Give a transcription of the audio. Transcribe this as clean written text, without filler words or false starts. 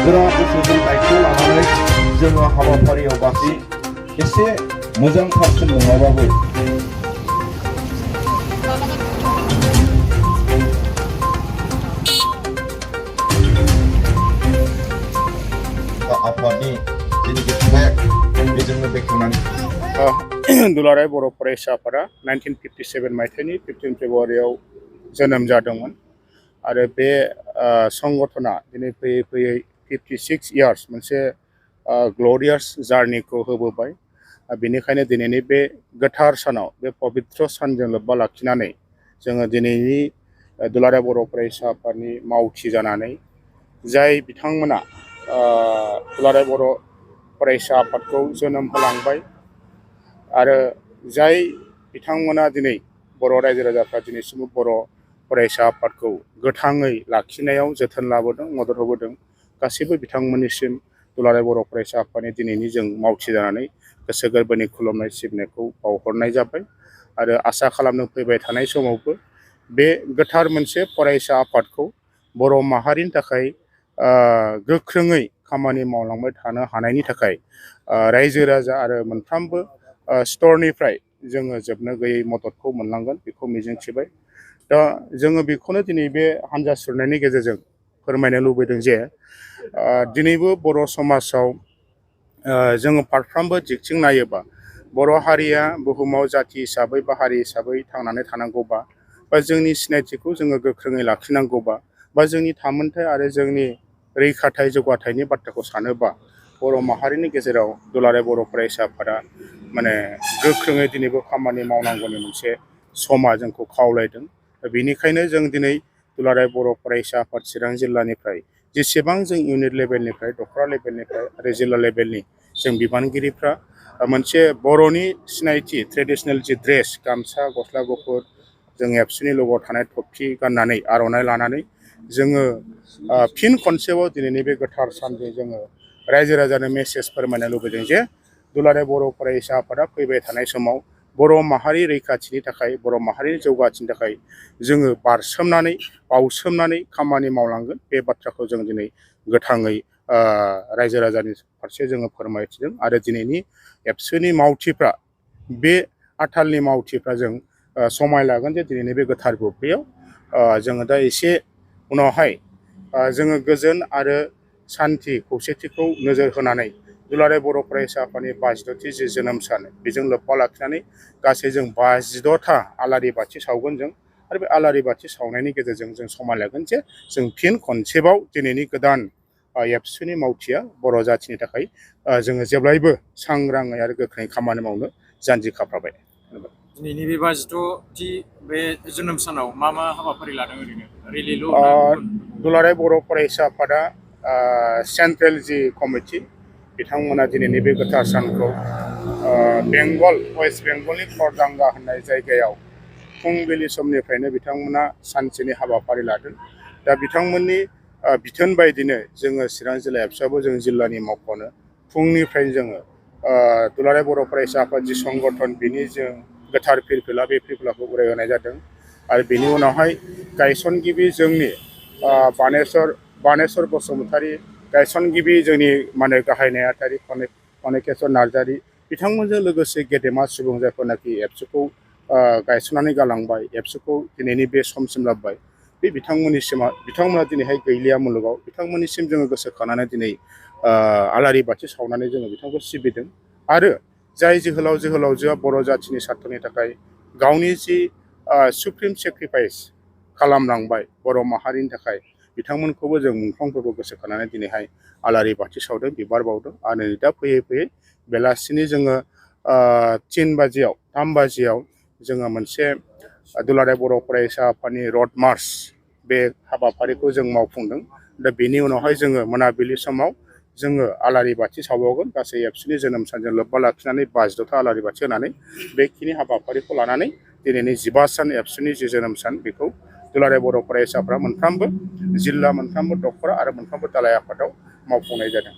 गोरा गोसोजों दायथ' लानानै जोङो हाबाफारियाव गासै एसे मोजां पारसेन्ट नङाबाबो आफादनि जेनाखि फ्लेग बेजोंनो बेखेवनानै दुलाराय बर' फरायसा आफादा 1957 मायथाइनि 15 फेब्रुवारियाव जोनोम जादोंमोन आरो बे संगठना दिनै फैयै फैयै 56 इयार्स मोनसे ग्ल'रियास जार्निखौ होबोबाय। बेनिखायनो दिनैनि बे गोथार सानाव बे पबित्र सानजों लोब्बा लाखिनानै जोङो दिनैनि दुलाराय बर' फरायसा आफादनि मावथि जानानै जाय बिथांमोना दुलाराय बर' फरायसा आफादखौ जोनोम होलांबाय आरो जाय बिथांमोना दिनै बर' रायजो राजाफ्रा दिनैसिमबो बर' फरायसा आफादखौ गोथाङै लाखिनायाव जोथोन लाबोदों, मदद होबोदों, गासैबो बिथांमोननिसिम दुलाराय बर' फरायसा आफादनि दिनैनि जों मावथि जानानै गोसो गोरबोनि खुलुमनाय सिबिनायखौ बावहरनाय जाबाय आरो आसा खालामनो फैबाय थानाय समावबो बे गोथार मोनसे फरायसा आफादखौ बर' माहारिनि थाखाय गोख्रोङै खामानि मावलांबाय थानो हानायनि थाखाय रायजो राजा आरो मोनफ्रोमबो स्तरनिफ्राय जोङो जोबनो गैयै मददखौ मोनलांगोन बेखौ मिजिंथिबाय। दा जोङो बेखौनो दिनै बे हान्जा सुरनायनि गेजेरजों फोरमायनो लुबैदों जे दिनैबो बर' समाजाव जोङो फारफ्रोमबो दिगथिं नायोबा बर' हारिया बुहुमाव जाथि हिसाबै बा हारि हिसाबै थांनानै थानांगौबा बा जोंनि सिनायथिखौ जोङो गोख्रोङै लाखिनांगौबा बा जोंनि थामोनथाय आरो जोंनि रैखाथाय जौगाथायनि बाथ्राखौ सानोबा बर' माहारिनि गेजेराव दुलाराय बर' फरायसा आफादा माने गोख्रोङै दिनैबो खामानि मावनांगौनि मोनसे समा जोंखौ खावलायदों। बेनिखायनो जों दिनै दुलाराय बर' फरायसा आफाद चिरां जिल्लानिफ्राय जेसेबां जों इउनिट लेभेलनिफ्राय दखरा लेभेलनिफ्राय आरो जिल्ला लेभेलनि जों बिबानगिरिफ्रा मोनसे बर'नि सिनायथि ट्रेडिसनेल जि ड्रेस गामसा गस्ला गुफुर जों एबसुनि लग'आव थानाय थफि गाननानै आर'नाइ लानानै जोङो फिन खनसेबाव दिनैनि बे गोथार सानजों जोङो रायजो राजानो मेसेज फोरमायनो लुबैदों जे दुलाराय बर' फरायसा आफादा फैबाय थानाय समाव बर' माहारि रैखाथिनि थाखाय बर' माहारिनि जौगाथिनि थाखाय जोङो बारसोमनानै बावसोमनानै खामानि मावलांगोन बे बाथ्राखौ जों दिनै गोथाङै रायजो राजानि फारसे जोङो फोरमायथिदों आरो दिनैनि एबसुनि मावथिफ्रा बे आथालनि मावथिफ्रा जों समाय लागोन जे दिनैनि बे गोथार बुब्लियाव जोङो दा एसे उनावहाय जोङो गोजोन आरो सान्थि खौसेथिखौ नोजोर होनानै दुलाराय बर' फरायसा आफादनि 52थि जि जोनोम सान बेजों लोब्बा लाखिनानै गासै जों 52था आलारि बाथि सावगोन जों आरो बे आलारि बाथि सावनायनि गेजेरजों जों समाय लागोन जे जों फिन खनसेबाव दिनैनि गोदान एबसुनि मावथिया बर' जाथिनि थाखाय जोङो जेब्लायबो सांग्राङै आरो गोख्रोङै खामानि मावनो जानजि खाफ्राबाय। दिनैनि बे 52थि बे जोनोम सानाव मा मा हाबाफारि लादों ओरैनो रेलिल' ना गुबुन? दुलाराय बर' फरायसा आफादा सेन्ट्रेल जि कमिटि बिथांमोना दिनैनि बे गोथार सानखौ बेंगल वेस्ट बेंगलनि खरदांगा होननाय जायगायाव फुंबिलि समनिफ्रायनो बिथांमोना सानसेनि हाबाफारि लादों। दा बिथांमोननि बिथोन बायदिनो जोङो चिरां जिल्ला एबसुआबो जों जिल्लानि मावख'नो फुंनिफ्रायनो जोङो दुलाराय बर' फरायसा आफाद जि संगठन बिनि जों गोथार फिरफिला बे फिरफिलाखौ उरायहोनाय जादों आरो बेनि उनावहाय गायसनगिरि जोंनि बानेस्वर बसुमतारी गायसनगिरि जोंनि माने गाहाय नेहाथारि कनिकेश्वर नार्जारी बिथांमोनजों लोगोसे गेदेमा सुबुं जायफोरनाखि एबसुखौ गायसननानै गालांबाय एबसुखौ दिनैनि बे समसिम लाबोबाय बे बिथांमोना दिनैहाय गैलिया मुलुगाव बिथांमोननिसिम जोङो गोसोखांनानै दिनै आलारि बाथि सावनानै जोङो बिथांखौ सिबिदों आरो जाय जोहोलावजोआ बर' जाथिनि सार्थनि थाखाय गावनि जि सुप्रिम सेक्रिफाइस खालामलांबाय बर' माहारिनि थाखाय बिथांमोनखौबो जों मुंख्लंफोरखौ गोसोखांनानै दिनैहाय आलारि बाथि सावदों बिबार बावदों आरो दा फैयै फैयै बेलासिनि जोङो 3 बाजियाव जोङो मोनसे दुलाराय बर' फरायसा आफादनि रड मार्च बे हाबाफारिखौ जों मावफुंदों। दा बेनि उनावहाय जोङो मोनाबिलि समाव जोङो आलारि बाथि सावबावगोन गासै एबसुनि जोनोम सानजों लोब्बा लाखिनानै 52था आलारि बाथि होनानै बेखिनि हाबाफारिखौ लानानै दिनैनि 15 सान एबसुनि जि जोनोम सान बेखौ दुलाराय बर' फरायसाफ्रा मोनफ्रोमबो जिल्ला मोनफ्रोमबो दखरा आरो मोनफ्रोमबो दालाय आफादाव मावफुंनाय जादों।